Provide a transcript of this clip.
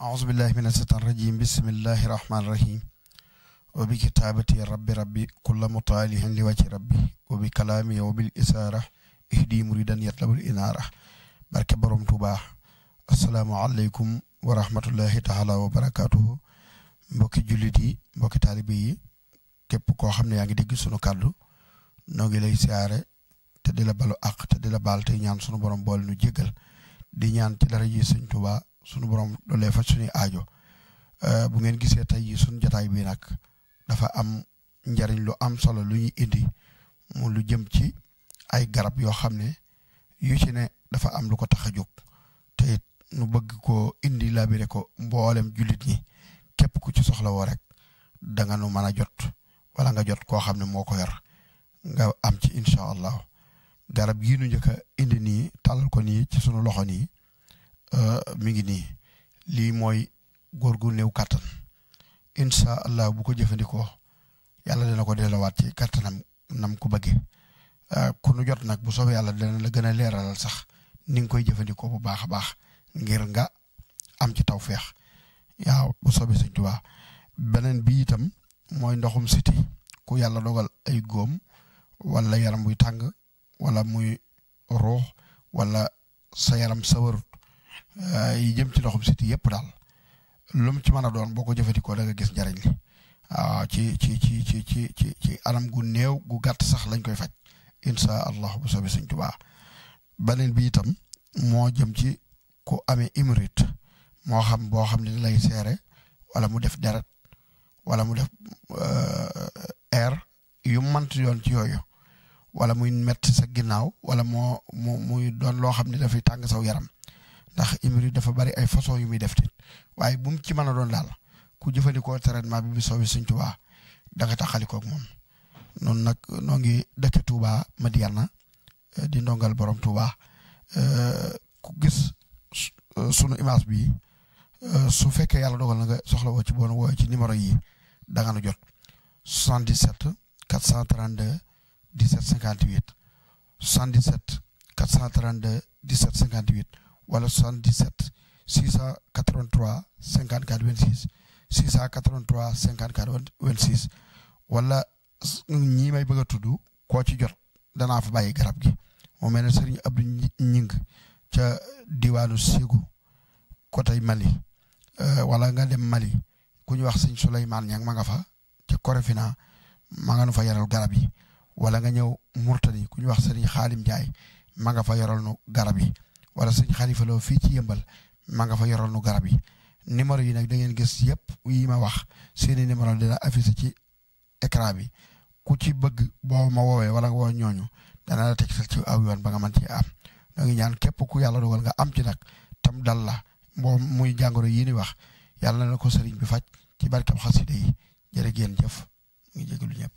أعوذ بالله من الشيطان الرجيم بسم الله الرحمن الرحيم وبكتابتي ربي كل مطالح لوجه ربي وبكلامي وبالإسارة اهدي مريدا يطلب الإنارة barke borom Tuuba assalaamu aleykum wa rahmatullahi taala wa barakatuhu mbokki jullit yi mbokki taalibe yi képp koo xam ne yaa ngi dégg sunu kàddu noo ngi lay siyaare te di la balu àq te di la baal te ñaan sunu borom boole nu jéggal di ñaan ci dara ji Sëñ Tuuba sunu borom doolee faj suñuy aajo bu ngeen gisee tey jii sunu jotaay bi nag dafa am njariñ lu am solo lu ñuy indi mu lu jëm ci ay garab yoo xam ne yu ci ne dafa am lu ko tax a jóg te it nu bëgg ko indi labiré ko mboolem jullit ñi képp ku ci soxla woo rek danga nu mën a jot wala nga jot koo xam ne moo ko yor nga am ci incha allah garab gii nu njëkk a indi nii tàllal ko nii ci sunu loxo nii mi ngi nii lii mooy góor gu néew kàttan incha allah bu ko jëfandikoo yàlla dina ko delluwaat ci kàttanam nam ko bëggee ku nu jot nag bu soobee yàlla dina la gën a leeralal sax ni nga koy jëfandikoo bu baax a baax ngir nga am ci tawféex waaw bu soobee Sëñ Tuubaa beneen bi itam mooy ndoxum siti ku yàlla dogal ay góom wala yaram buy tàng wala muy ruux wala sa yaram sawarut yi jëm ci ndoxum siti yëpp daal lu mu ci mën a doon boo ko jëfandikoo da nga gis njariñ li waaw ci anam gu néew gu gàtt sax lañ koy faj incha allah bu soobee Sëñ Tuubaa beneen bi itam moo jëm ci ku amee hémorroïde moo xam boo xam ne lay seere wala mu def deret wala mu def air yu mënti yoon ci yooyu wala muy metti sa ginnaaw wala muy doon loo xam ne dafay tàng saw yaram ndax hémorroïde dafa bari ay façon yu muy def tit waaye bu mu ci mën a doon daal ku jëfandikoo traitement bi soobee Sëñ Tuubaa da nga taxalikoo ak moom noonu nag noo ngi dëkk Touba Madiyana di ndongal borom Touba ku gis sunu image bi su fekkee yàlla dogal na nga soxla woo ci boon woo ci numéro yi da nga nu jot 77 432 17 58 77 432 17 58 wala 77 683 54 26 683 54 26 wala ñii may bëgg a tudd koo ci jot danaa fa bàyyi garab gi moo mel ne Sëriñ Abdou Ñing ca diwaanu Ségou côté Mali wala nga dem Mali ku ñu wax Sëñ Souleymane Ñang ma nga fa ca Korefina ma nga nu fa yoral garab yi wala nga ñëw Murtani ku ñu wax Sëriñ Xaalim Njaay ma nga fa yoral nu garab yi wala Sëñ Xalifa Lo fii ci Yëmbal ma nga fa yoral nu garab yi numéro yi nag da ngeen gis yëpp yi ma wax seeni numéro dina affiché ci écran bi ku ci bëgg boo ma woowee wala nga woo ñooñu dana la tegtal ci aw yoon ba nga mën ci am da ngi ñaan képp ku yàlla dogal nga am ci nag tam dal la moom muy jàngoro yi ni wax yàlla na ko sëriñ bi faj ci barkab xasida yi jërë ngeen jëf ngi jégalu ñëpp